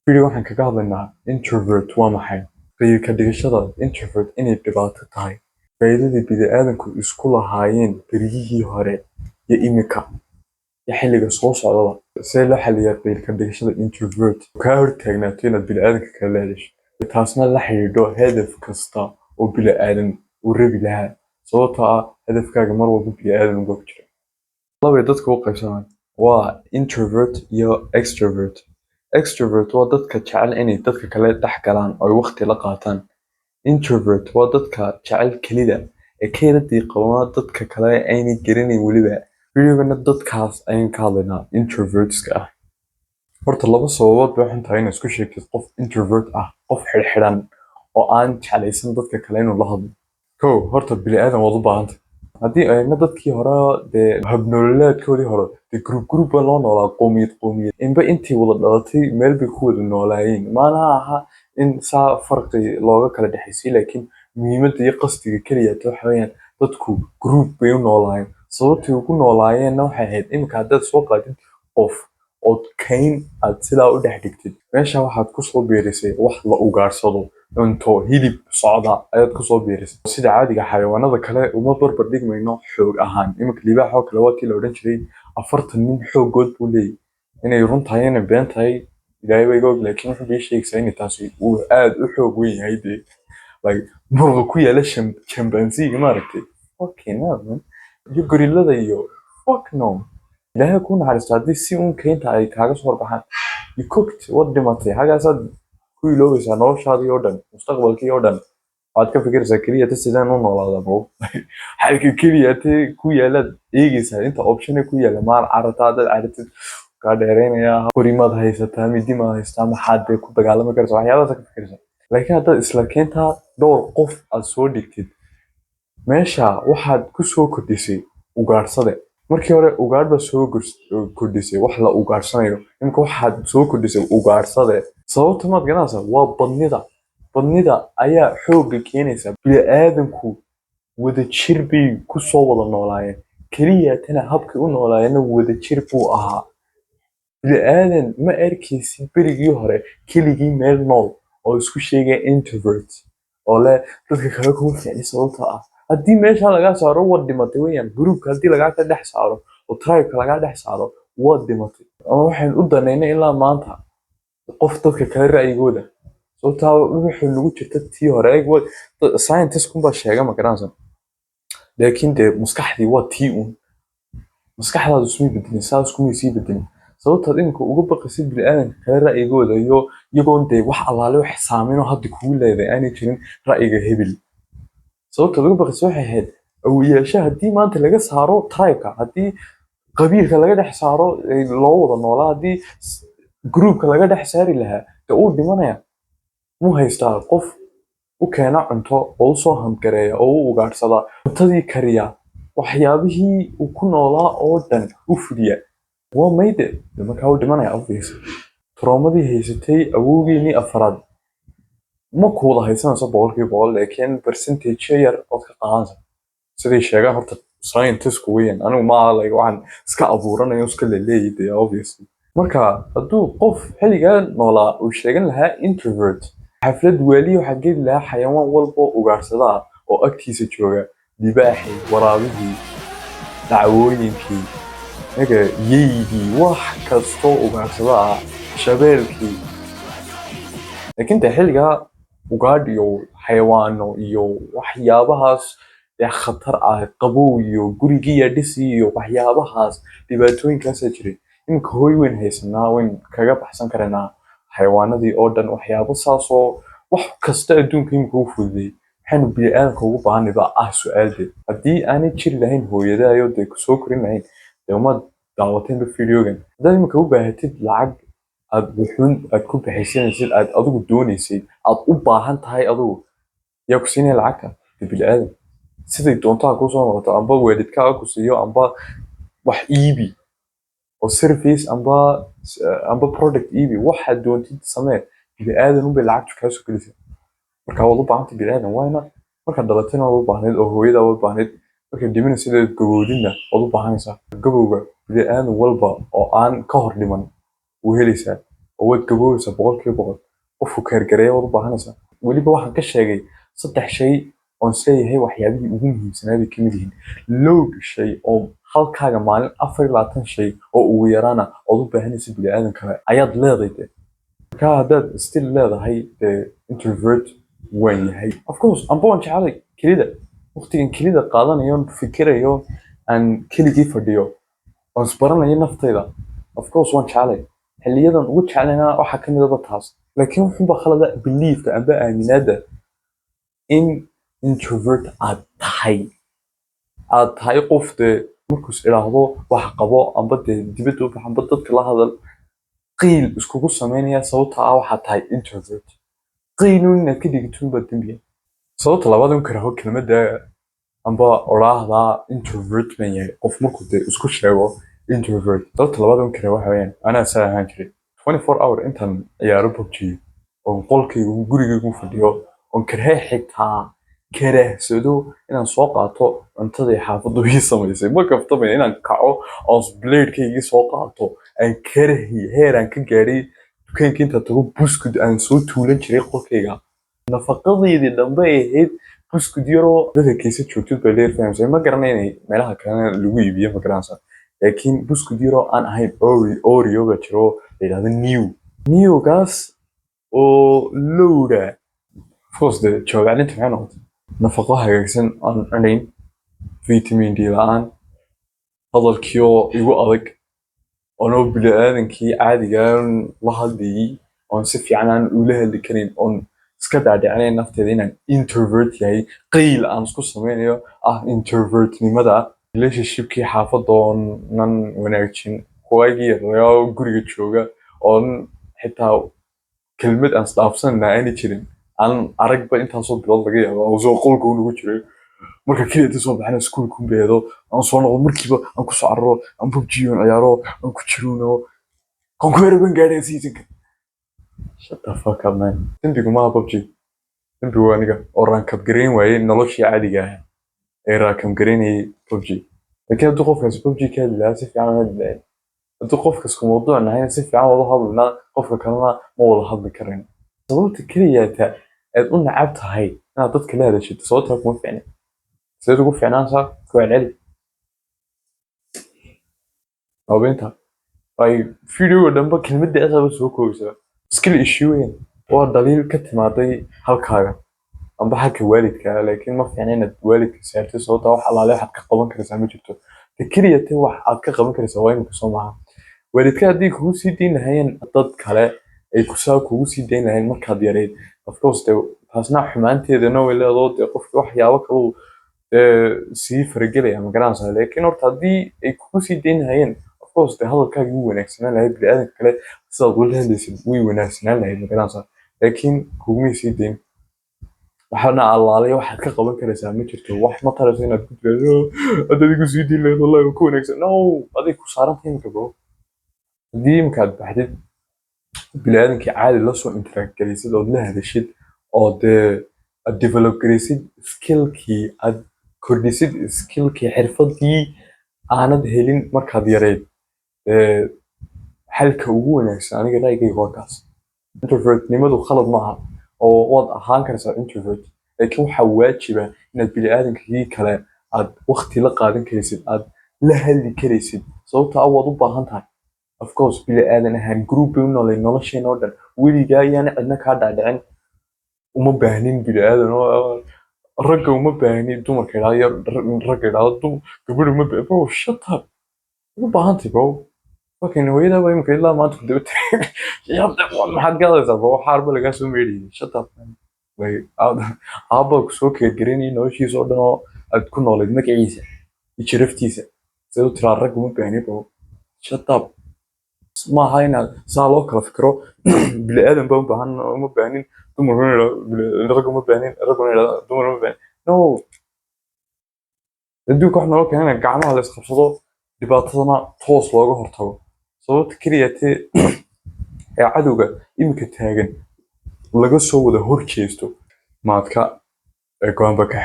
Video waxaan kaga hadlaynaa introvert waa maxay, qiil ka dhigashada introvert inay dhibaato tahay, faa'iidadii bini'aadanku isku lahaayeen beryihii hore iyo imika iyo xilliga soo socdaba, see loo xaliyaa qiil ka dhigashada introvert kaa hortaagnaato inaad bini'aadanka kala la hadasho, taasna la xidhiidho hadaf kasta oo bini'aadan uu rabi lahaa, sababtoo ah hadafkaaga mar walba bini'aadan uga jira. Labay dadka u qaybsamaan waa introvert iyo extrovert. Extrovert waa dadka jecel inay dadka kale dhex galaan oo ay waqti la qaataan. Introvert waa dadka jecel kelida ee ka yara diiqabama dadka kale aynay garanayn weliba. Videogana dadkaas ayaan ka hadlaynaa, introvertska ah. Horta laba sababood bay xun tahay inaad isku sheegtid qof introvert ah, qof xidhxidhan oo aan jeclaysan dadka kale inuu la hadlo. Kow, horta bini'aadan waad u baahantay. Haddii eegno dadkii hore, dee habnololeedkoodii hore, dee group group baa loo noolaa, qoomiyad qoomiyad, inba intii wada dhalatay meel bay ku wada noolaayeen. Maanaha aha in saa farqi looga kala dhexaysiyo, laakiin muhiimadda iyo qasdiga keliya waxa weeyaan dadku group bay u noolaayeen. Sababtay ugu noolaayeenna waxay ahayd, iminka haddaad soo qaadid qof ood kayn aad sidaa u dhex dhigtid, meesha waxaad kusoo biirisay wax la ugaarsado, cunto, hilib socda ayaad kusoo biirisay. Sida caadiga xayawaanada kale uma barbar dhigmayno xoog ahaan. Iminka libaax oo kale waa tii la odhan jiray 40 nin xooggood buu leeyahy. Inay run tahay, inay been tahay, Ilaahay baa iga og, laakiin wuxuu bii sheegaysaa inay taasi uu aad u xoog weyn yahay. Dee like muruqa ku yaala chimpanzee maaragtay, fucking hell man, iyo gorillada iyo fuck no. Ilaahay kuu naxariisto haddii si uun keynta ay kaaga soo horbaxaan, you cooked, waad dhimatay. Xaggaasaad ku iloobaysaa noloshaadii oo dhan, mustaqbalkii oo dhan. Waxaad ka fikiraysaa keliya ta sideen u noolaada mo xalka keliya te ku yaalaad eegaysaa, inta option ku yaala. Maal carata, haddaad caratid kaa dheereynayaa, qori maad haysataa, midi maad haysataa, maxaad dee ku dagaalami karaysaa, waxyaabahaas ka fikiraysaa. Laakiin haddaad isla keentaa dhowr qof aad soo dhigtid meesha, waxaad ku soo kordhisay ugaadhsade. Markii hore ugaadh baa soo kordhisay, wax la ugaadhsanayo. Imika waxaad soo kordhisay ugaadhsade. Sababta maad garanaysaa? Waa badnida. Badnida ayaa xoogga keenaysa. Bini'aadanku wadajir bay ku soo wada noolaayeen, keliya tana habkay u noolaayeenna wadajir buu ahaa. Bini'aadan ma arkaysid berigii hore keligii meel nool oo isku sheegaya introvert oo leh dadka kale kuma ficni, sababtoo ah haddii meesha lagaa saaro waad dhimatay weeyaan. Groupka haddii lagaa ka dhex saaro oo tribeka lagaa dhex saaro, waad dhimatay. Ama waxaynu u danaynay ilaa maanta qof dadka kale ra'yigooda, sababtaa wuxuu nagu jirta tii hore. Eeg, scientist kunbaa sheega, ma garanaysa, laakiin dee maskaxdii waa tii uun, maskaxdaadu ismay bedelin, saas kumay sii bedelin. Sababtaad iminka uga baqaysid bini'aadanka kale ra'yigooda iyo iyagoon dee wax allaale wax saameyn oo hadda kugu leedahay aanay jirin ra'yiga hebel, sababtaad uga baqaysid waxay ahayd awoyaasha. Haddii maanta laga saaro tribeka, haddii qabiilka laga dhex saaro ee loo wada noolaa, haddii groupka laga dhex saari lahaa, dee uu dhimanaya. Muu haystaa qof u keena cunto oo u soo handgareeya oo u ugaadhsada, cuntadii kariya, waxyaabihii uu ku noolaa oo dhan u fuliya? Waa mayde. Dee markaa uu dhimanaya, obviously. Traumadii haysatay awowgeenii afraad ma ku wada haysanayso 100%, laakiin percentage yar ood ka qaadanaysa, siday sheegaan horta scientistku weeyaan. Anigu ma aha like waxaan iska abuuranayo iska leleeyahay dee, obviously. Marka hadduu qof xilligaa noolaa uu sheegan lahaa introvert, xaflad waaliya waxaa geli lahaa xayawaan walba oo ugaadhsada ah oo agtiisa jooga: libaaxii, waraabihii, dacwooyinkii, naga yeydii, wax kastoo ugaadhsada ah, shabeelkii. Laakiin dee xilligaa ugaadh iyo xayawaano iyo waxyaabahaas dee khatar ah, qabow iyo gurigii iyo dhisi iyo waxyaabahaas, dhibaatooyinkaasaa jiray. Iminka hooy weyn haysanaa, wayn kaga baxsan karanaa xayawaanadii oo dhan, waxyaabo saasoo wax kasta adduunka iminka u fududeeyey. Maxaynu bini'aadamka ugu baahanay baa ah su-aalde. Haddii aanay jiri lahayn hooyadaayo dee kusoo korin lahayn, dee umaad daawateen videogan. Haddaad iminka u baahatid lacag aad wuxuun aad ku bixaysanaysid, aad adigu doonaysay, aad u baahan tahay adigu, yaa ku siinaya lacagta? Dee bini'aadam siday doonto ha kusoo noqoto, amba waalidkaa ku siiyo, amba wax iibi oo service amba product iibi, waxaad doontid samee, bini'aadan unbay lacagtu kaa soo gelaysaa. Marka waad u baahantay bini'aadan, why not? Markaad dhalatayna waad u baahnayd oo hooyadaa waad u baahnayd, markaad dhimanaysid eed gabowdidna waad u baahanaysaa. Gabowga bini'aadan walba oo aan ka hor dhiman wuu helaysaa oo oo waad gaboobaysaa 100%. Qofku care gareeya waad u baahanaysaa. Weliba waxaan ka sheegay saddex shay oon isleeyahay waxyaabihii ugu muhiimsanaa bay kamid yihiin. Load shay oo halkaaga maalin 24 shay oo ugu yaraana ood u baahanaysa bini'aadan kale ayaad leedahay de. Marka haddaad still leedahay dee introvert waan yahay, of course, amba waan jecelay kelida, waqtigan kelida qaadanayo, fikirayo, aan keligii fadhiyo oon isbaranayo naftayda, of course waan jecelay. Xiliyadan ugu jeclayna waxaa ka midaba taas. Laakiin wuxuunba khalada beliefka amba aaminaadda in introvert aad tahay qof dee markuus idhaahdo wax qabo amba dee dibadda u bax amba dadka la hadal, qiil iskugu sameynaya sababta ah waxaad tahay introvert. Qiilun inaad ka dhigatoon baa dembiya. Sababta labaad un karaho kelmadda amba odhaahda introvert baan yahay, qof markuu dee isku sheego introvert, sababta labaad un karaho waxa weeyaan anaa saa ahaan jiray. 24 hour intaan ciyaaro PUBG oon qolkaygu gurigaygu fadhiyo oon karhe xitaa karahsado inaan soo qaato cuntadii xaafaddu ii samaysay, ma kaftamaya, inaan kaco oon bladekaygii soo qaato aan karahi. Heer aan ka gaadhay dukaanka intaan tago buskud aan soo tuulan jiray qolkayga. Nafaqadeydii dhambe ay ahayd buskud yaroo dadalkiisa joogtid baa leer fahamsay. Ma garanay inay meelaha kalena lagu iibiyo, ma garanaysa, laakiin buskud yaroo aan ahayn Oreo, Oreo baa jiro la yidhahdo New Newgaas oo lowda. Of course dee jawaab celinta maxay noqotay? Nafaqo hagaagsan aan cunayn, vitamin D la'aan, hadalkii oo igu adag, anoo bini'aadankii caadigaan la hadlayay oon si fiican aan ula hadli karin, oon iska dhaadhicinayn nafteeda inaan introvert yahay, qiil aan isku sameynayo ah introvertnimada, relationshipkii xaafadda oonan wanaajin, kuwaagii yaryar oo guriga jooga oon xitaa kelmad aan isdhaafsanana aanay jirin, aan aragba intaasoo bilood laga yaabo aan soo qolka ugu jiray. Marka keliya inta soo baxana iskuulka un beedo, aan soo noqdo, markiiba aan kusoo cararo, aan PUBG aan ciyaaro, aan ku jiruno aan ku eraban gaadhay seasonka. Shut the fuck up, man. Dembigu maaha PUBG, dembigu waa aniga oo rank up gareyn waayey noloshii caadiga ah ee rank up gareynayay PUBG. Laakiin hadduu qofkaasi PUBG ka hadli lahaa, si fiican u hadli lahayn. Hadduu qofkas ku mawduuc nahayna, si fiican wada hadlinaa, qofka kalena ma wada hadli karin. Sababta keliyaata aad u nacab tahay inaad dadka la hadashid, sababtaa kuma fiicna. Sideed ugu fiicnaansaa? Ku celceli habeynta ay videoga dhanba kelmadda asaba soo koobaysaa. Skill issue weyn waa dhaliil ka timaaday halkaaga amba halka waalidka. Laakiin ma fiicna inaad waalidka saartid, sababtaa wax alaale waxaad ka qaban karaysaa ma jirto. Ta keliya te wax aad ka qaban karaysaa waa imika, soo maaha? Waalidka haddii kugu sii dayn lahaayeen dad kale ay kusaa kugu sii dayn lahayn markaad yarayd, of course dee taasna xumaanteedana way leedoo dee qofka waxyaabo kaluu dee sii faragelaya, ma garanaysaa? Laakiin horta haddii ay kugu sii dayn lahaayeen, of course dee hadalkaaga wuu wanaagsanaan lahayd, bini'aadanka kale sidaad ula hadlaysid way wanaagsanaan lahayd, ma garanaysaa? Laakiin kugumay sii dayn. Waxaana allaalay waxaad ka qaban karaysaa ma jirto. Wax ma tarayso inaad ku tiraahdo haddaad igu sii dayn lahayd wallahi waa ku wanaagsan. No, aday ku saarantay imika, bro. Haddii imika aad baxdid, bini'aadankii caadi la soo interact garaysid ood la hadashid oo dee aad develop garaysid skillkii, aad kordhisid skillkii, xirfadii aanad helin markaad yarayd, xalka ugu wanaagsan aniga ra'yigayga waa kaas. Introvertnimadu khalad maaha oo waad ahaan karaysaa introvert, laakiin waxaa waajiba inaad bini'aadankii kale aad waqti la qaadan karaysid, aad la hadli karaysid, sababtoo ah waad u baahan tahay. Of course bini'aadan ahaan group bay u noolay nolosheena oo dhan. Weligaa ayaana cidna kaa dhaadhicin uma baahnin bini'aadan oo ragga uma baahnin, dumarka idhaahdo, ragga idhaahdo gabadha uma baahnin. Bro, shut up. Ugu baahantay, bro. Fucking hooyadaa baa imika ilaa maanta ku daba taagan. Maxaad gaadaysaa, bro? Xaarba lagaa soo meedhayay. Shut up, man. Like, aabba ku soo keergareynayay noloshiisa oo dhan oo aad ku noolayd magaciisa iyo sharaftiisa. Sideed u tiraa rag uma baahni? Bro, shut up. Maaha inaad saa loo kala fikiro, bini'aadan baa u baahan, uma baahnin, dumarkuna yidhahdo rag uma baahnin, ragguna yidhahdo dumar uma baahnin. No, adduunka wax noola keenana gacmaha la isqabsado, dhibaatadana toos looga hortago. Sababta keliya tee ee cadowga iminka taagan laga soo wada horjeesto maadka ee go'aan ba ka